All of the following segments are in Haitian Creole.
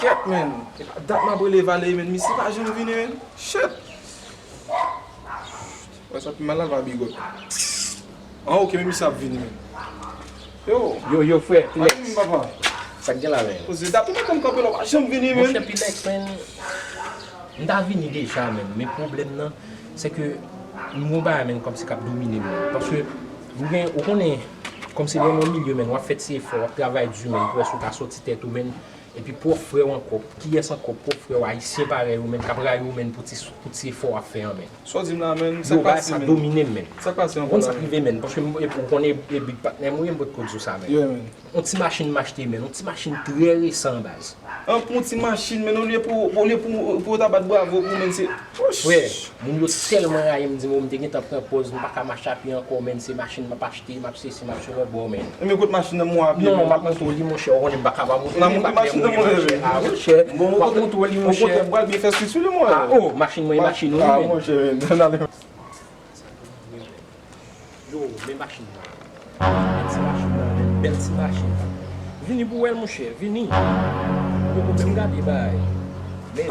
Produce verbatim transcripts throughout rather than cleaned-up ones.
Kèt, menn. Dat m ap rele Valery, menn. Misye pa janm vini, menn. Shit. Wè, sa pi mal la, va bigot. An, oke, men misye ap vini, menn. Yo. Yo, yo, frè, Pilex. Vini, papa. Sa k gen la, menn? Poze dat, ou mete m kanpe la, w pa janm vini, menn. Monchè Pilex, menn. M ta vini deja, menn. Men pwoblèm nan, se ke m gon bagay, menn, kòmsi k ap domine m, menn. Paske, ou gen, ou konnen, kòmsi nan yon milye, menn, w ap fè ti efò, w ap travay di, menn, pou wè si w ka sòti tèt ou, menn. Epi pwòp frè w ankò, kiyès ankò, pwòp frè w ayisyen parèy ou menm k ap rayi w menm pou ti, pou ti efò w ap fè an menm. Sa w di m la menm, sa k pase menm? Yo, bagay sa domine m menm. Sa k pase ankò la menm? Ou konn sa k rive menm, paske m, epi ou konnen e, e big patnè m ou ye, m potko di w sa menm. Yeah, menm. On ti machin m achte menm, on ti machin trè resan baz. An, pou on ti machin menm, olye pou, olye pou, pou yo ta bat bravo pou menm se, wouch! Frè, moun yo tèlman rayi m, di m, o, m te gentan pran pòz, m pa ka mache a pye ankò menm, se machin m ap achte, m ap sesi, m ap sou lòt bò menm. Ebyen kot machin nan m wè a pye menm? Non, m ap montre w li monchè, ou konnen m pa ka pa montre w li, m ap montre w li monchè. A monchè, m ap montre w li monchè. Bon, ou kote m pral byen fè street sou li mwen. A, o, machin mwen e machin ou wi menm. A monchè, n ale. Yo, men machin nan. Men ti machin nan, men bèl ti machin. Vini pou wè l monchè, vini. Ou poko menm gade bagay. Men.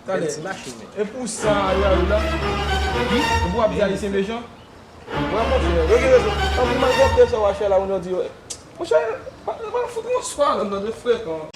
Bèl ti machin men. E pou sa, Ariel la? Wi. E pou w ap di Ayisyen mechan? Wè, monchè, yo gen rezon. Tanpri, malgre w te sa w achè la, moun yo di yo. Monchè, pa, pa fout yon swa, non, non, frekan.